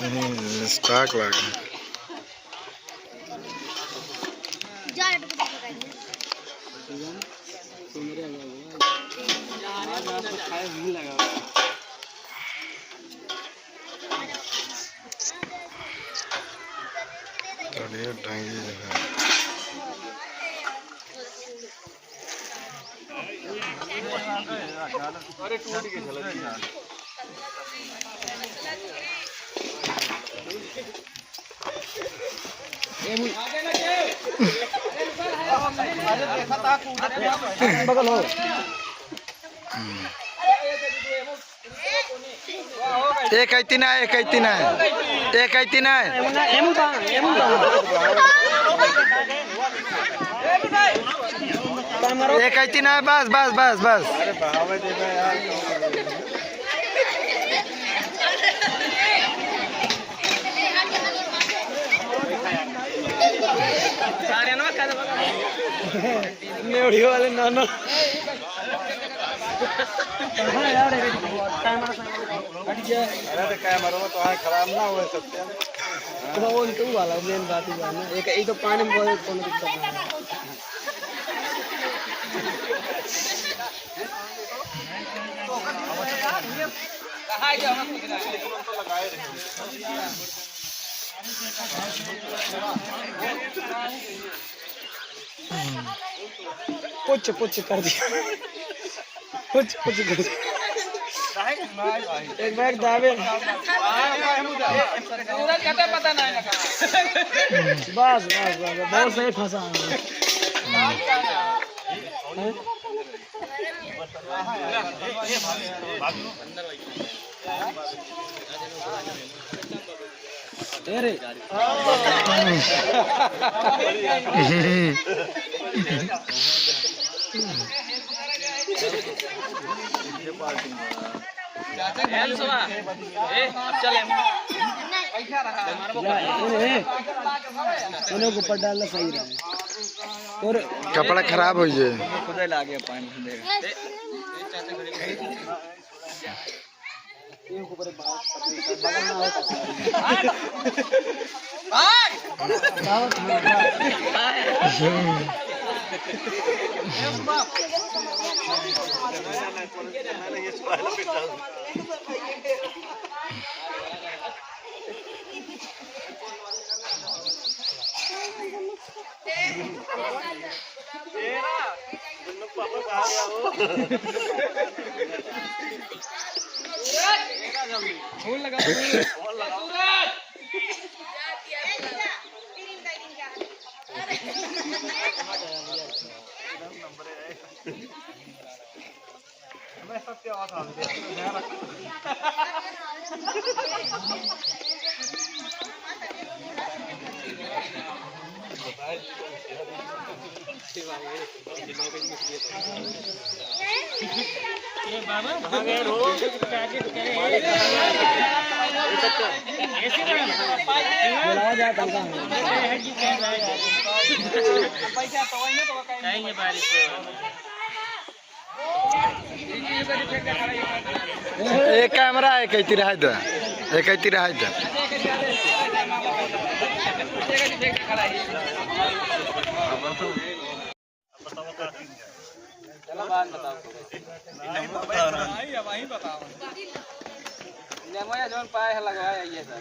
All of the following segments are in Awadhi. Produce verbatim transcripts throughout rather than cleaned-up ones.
हम्म, stock लागे। चलिए, टंगी है। बगल हो। एक ऐती ना, एक ऐती ना, एक ऐती ना। एक ऐती ना, बस, बस, बस, बस। नेवड़ी वाले नाना। अरे तो कैमरा तो आज खराब ना हो सकते। तो वो उनके वाला main बात ही है ना। एक, एक तो पानी में बहुत कोनो दिक्कत ना है। पुछ, पुछ कर दिया। पुछ, पुछ कर दिया। एक बैग दाबे। बस, बस, बस, बस, बहुत सही फंसा है। ए रे। उन्हें ऊपर डालना सही रहा। और कपड़ा खराब हो जाए। खुदे लागे पानी। ए, कैमरा एक ऐती रहा द, एक ऐती रहा द। चलो बाद में बताओ। नहीं, अब वही बताओ। नेमोया जौन पाए है लगवाए आइए सर।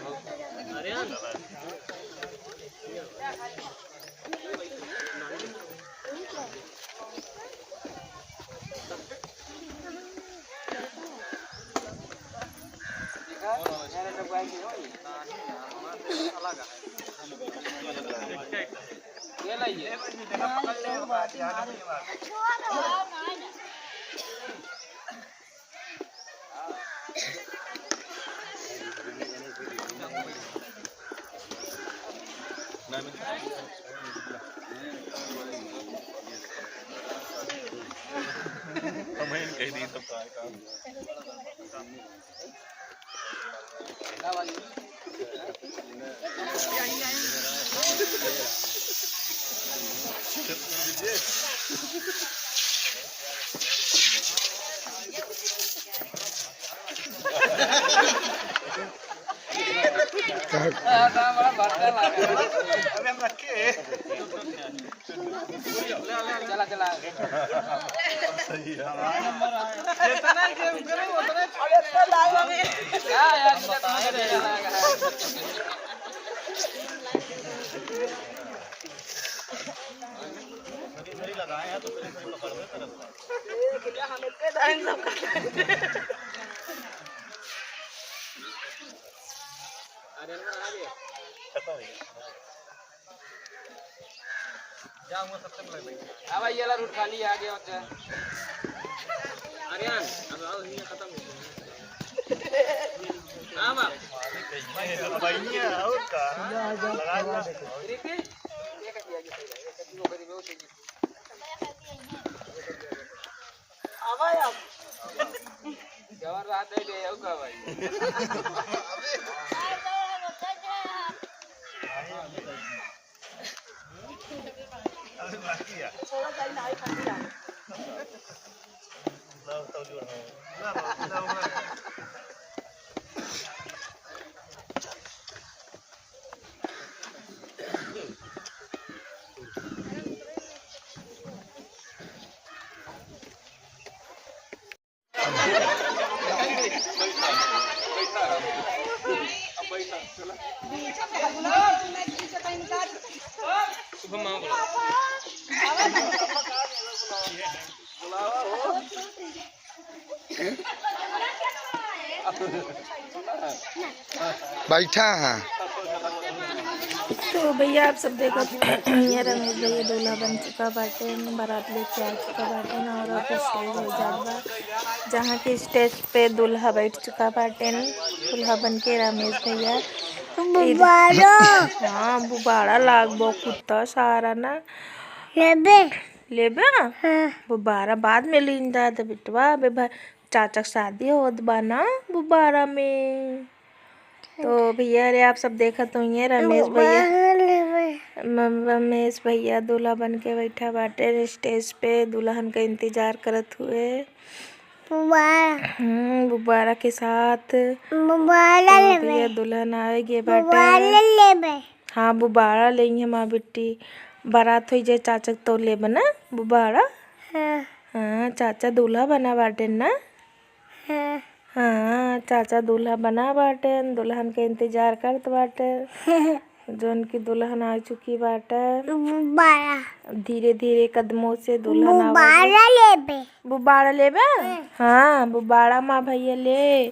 हम ही कह दी सब का काम। चला, चला। सही है। जितना गेम करे, उतना। क्या यार, इतना तो मजा नहीं आएगा। खत्म हो गया। जा, हुआ सबसे पहले भाई। अब ये वाला रूट खाली आ गया होता है। आर्यन, अब आओ, हियाँ खत्म हो गया। हाँ, बाप। अब आइए, और का? लगा लो। ऋतिक, ये कर दिया, ये कर दिया, ये कर दिया, वो कर दिया, वो कर दिया। आवा यार। जवन रात है, ले आऊ का भाई? अबे बाकी है। छोड़ा जाई ना, आई खाती है। लाओ, तो जो है। लाओ, लाओ, लाओ। बैठा है। तो भैया, आप सब देखत, ये रमेश भैया दूल्हा बन चुका बाटे, बारात लेके आ चुका बाटे ना, और अब स्टेज हो जात बा, जहाँ के स्टेज पे दूल्हा बैठ चुका बाटे, दूल्हा बन के रमेश भैया। बुबाड़ा। हाँ, बुबाड़ा लागबो कुत्ता सारा ना। लेबे। लेबे? हाँ। बुबाड़ा बाद में लीन जात बेटवा, अबे भा-, चाचा के शादी होत बा ना बुबाड़ा में। तो भैया रे, आप सब देखत होइए, रमेश भैया, बुबाड़ा लेबे। म-, रमेश भैया दूल्हा बन के बैठा बाटे स्टेज पे, दुल्हन का इंतजार करत हुए। बुबाड़ा। हम्म, बुबाड़ा के साथ। बुबाड़ा तो लेबे। भैया दुल्हन आवे गे बाटे। बुबाड़ा लेबे। हाँ, बुबाड़ा लेइहे माँ बिट्टी। बारात होई जाए चाचा के तो लेबे ना बुबाड़ा। हाँ। हाँ, चाचा दूल्हा बना बाटे ना। हाँ। हाँ, चाचा दूल्हा बना बाटे, दुल्हन के इंतजार करत बाटे। जौन की दुल्हन आ चुकी बाटे। बुबाड़ा। धीरे धीरे कदमों से दुल्हन आवा। बुबाड़ा लेबे। बुबाड़ा लेबे? हम्म। हाँ, बुबाड़ा माँ भैया ले।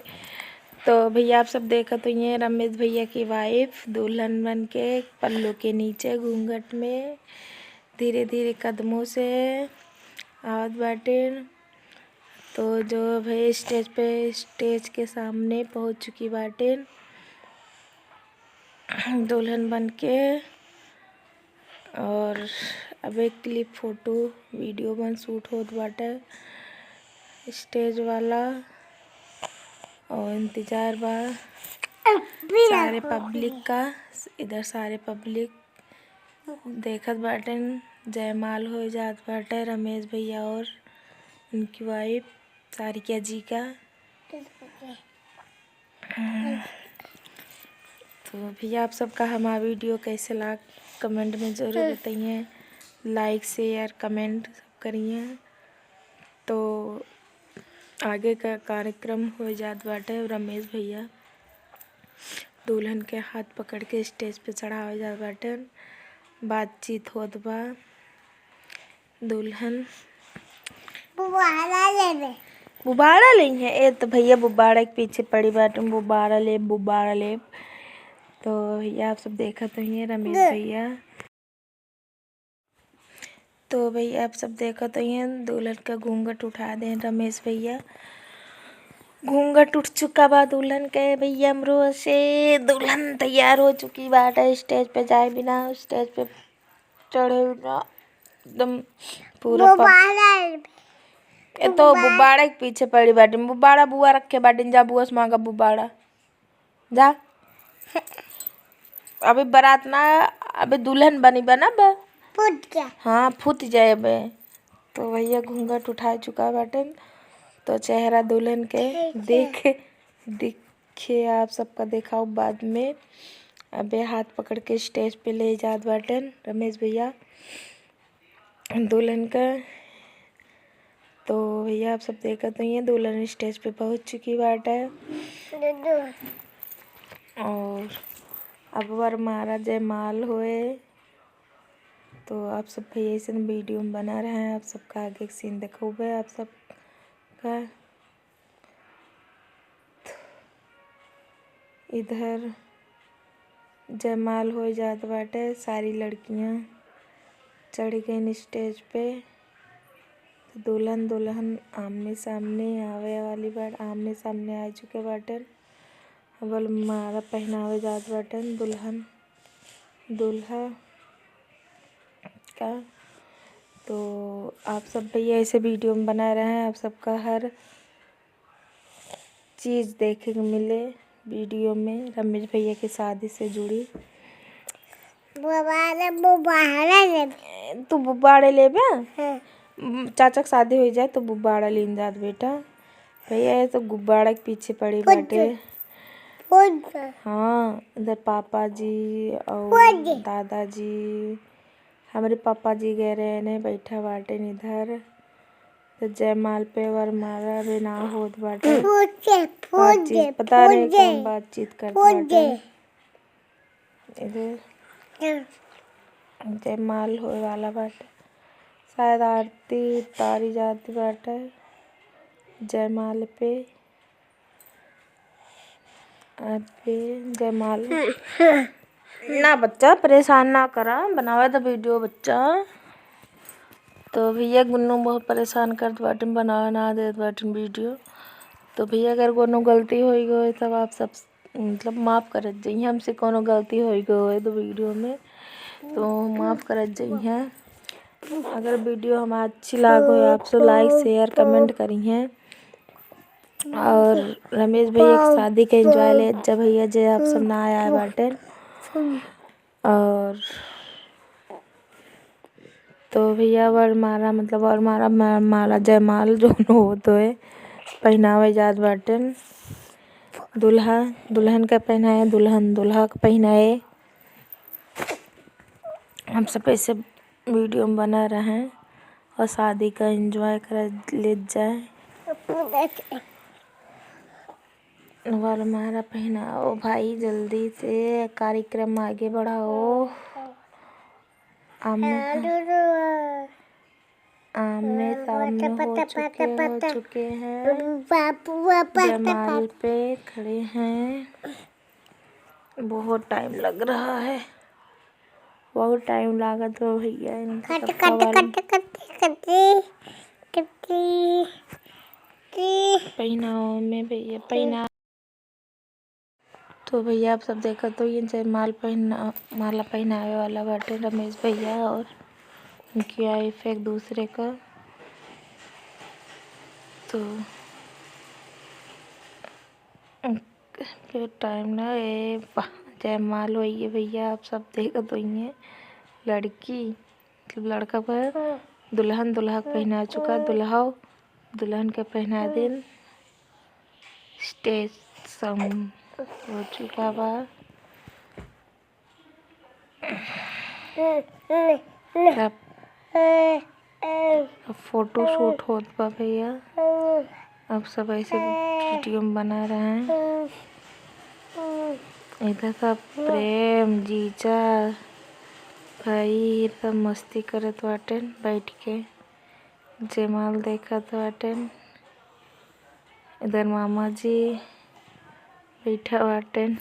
तो भैया, आप सब देखत होइए, रमेश भैया की वाइफ दुल्हन बन के पल्लू के नीचे घूंघट में धीरे धीरे कदमों से आवत बाटे। तो जो अब है स्टेज पे, स्टेज के सामने पहुँच चुकी बाटे दुल्हन बन के। और अब एक क्लिप, फोटो, वीडियो बन शूट होत बाटे स्टेज वाला। और इंतजार बा सारे पब्लिक का, इधर सारे पब्लिक देखत बाटेन। जयमाल हो जात बाटे रमेश भैया और उनकी वाइफ सारिका जी का। तो भैया, आप सबका हमारा वीडियो कैसे लाग, कमेंट में ज़रूर बताइए। लाइक, शेयर, कमेंट सब करिए। तो आगे का कार्यक्रम हो जात बाटे। रमेश भैया दुल्हन के हाथ पकड़ के स्टेज पे चढ़ावे जात बाटे, बातचीत होत बा। दुल्हन बुबाड़ा लेबे। बुबाड़ा लेइहैं। ए तो भैया बुबाड़ा के पीछे पड़ी बाटे, बुबाड़ा लेब, बुबाड़ा लेब। तो भैया आप सब देखत होइहैं रमेश भैया। तो भैया आप सब देखत होइहैं, दुल्हन का घूंघट उठा देहें रमेश भैया। घूंघट उठ चुका बा दुल्हन के भैया, हमरो से दुल्हन तैयार हो चुकी बाटे। स्टेज पे जाए बिना, स्टेज पे चढ़े बिना एकदम पूरा पक- बुबाड़ा। ए तो बुबाड़ा। बुबाड़ा के पीछे पड़ी बाटे। बुबाड़ा बुआ रखे बाटे, जा बुआ से मांगा बुबाड़ा। जा। अभी बारात ना, अभी दुल्हन बनी बा ना बा। फूट गया। हाँ, फूट जाए बे। तो भैया घूंघट उठा चुका बाटेन, तो चेहरा दुल्हन के ठीक है। देख, दिखे आप सबका देखाओ बाद में। अबे हाथ पकड़ के स्टेज पे ले जात बाटेन रमेश भैया दुल्हन का। तो भैया आप सब देखत होइहैं, दुल्हन स्टेज पे पहुँच चुकी बाटे। और अब वरमाला जयमाल होए, तो आप सब भैया ऐसे वीडियो में बना रहें, आप सबका आगे के सीन देखोगे आप सबका। इधर जयमाल हो जात बाटे, सारी लड़कियां चढ़ गईन स्टेज पे। तो दुल्हन दुल्हन आमने सामने आवे वाली बाट, आमने सामने आ चुके बाटेन। अब वरमाला पहनावे जात बाटेन दुल्हन दूल्हा का। तो आप सब भैया ऐसे वीडियो में बना रहें, आप सबका हर चीज़ देखे के मिले वीडियो में रमेश भैया के शादी से जुड़ी। बुबाड़ा, बुबाड़ा लेबे। तू बुबाड़े लेबे? हाँ। चाचा के शादी हो जाए तो बुबाड़ा लीन जात बेटा। भैया ये तो गुब्बाड़ा के पीछे पड़ी बाटे। हाँ, इधर पापा जी और दादाजी, हमरे पापा जी गए रहे ने, बैठा बाटेन इधर। तो जयमाल पे वरमाला अभी ना होत बाटे। फूट के, फूट बातचीत, के, पता फूट नहीं के, कौन बातचीत करत फूट बाटे। के। इधर जयमाल होए वाला बाटे। शायद आरती उतारी जात बाटे जयमाल पे। अबे जयमाल। ना बच्चा, परेशान ना करा, बनावे तो वीडियो बच्चा। तो भैया गुन्नू बहुत परेशान करत बाटेन, बनावे ना देत बाटेन वीडियो। तो भैया अगर कोनो गलती होई गई तब आप सब मतलब माफ़ करत जइहें, हमसे कोनो गलती होई गई होए तो वीडियो में तो माफ़ करत जइहें। अगर वीडियो हमार अच्छी लागो है आप सब लाइक शेयर कमेंट करिहें। और रमेश भैया के शादी के एंजॉय ले जब भैया जे आप सब ना आया बाटे। और तो भैया वरमाला मतलब वरमाला मा-, माला जयमाल जौन होत होए पहनावे जात बाटेन। दूल्हा दुल्हन का पहनाए, दुल्हन दूल्हा का पहनाए। हम सब ऐसे वीडियो में बना रहें और शादी का एंजॉय कर ले जाए। वरमाला पहनाओ भाई, जल्दी से कार्यक्रम आगे बढ़ाओ। आमने आमने सामने हो चुके, हो चुके हैं। जयमाल पे खड़े हैं। बहुत टाइम लग रहा है, बहुत टाइम लागत बा भैया इनके कट, सबका कट, वाला कट, कट, कट, कट, कट, कट। पहनाओ में भैया, पहना। तो भैया आप सब देखत हो, ये जयमाल पहना, माला पहनावे वाला बाटे रमेश भैया और उनकी वाइफ एक दूसरे का। तो के टाइम ना ए बा-, जयमाल होइए भैया, आप सब देखत होइए। लड़की मतलब लड़का पर दुल्हन दूल्हा के पहना चुका, दुल्हा दुल्हन के पहना दिन। स्टेज सम हो चुका बा। अब, अब फोटो शूट होत बा भैया। अब सब ऐसे वीडियो में बना रहे हैं। इधर सब प्रेम, जीजा, भाई, ये सब मस्ती करत बाटेन बैठ के। जयमाल देखत बाटेन। इधर मामा जी बैठा बाटेन।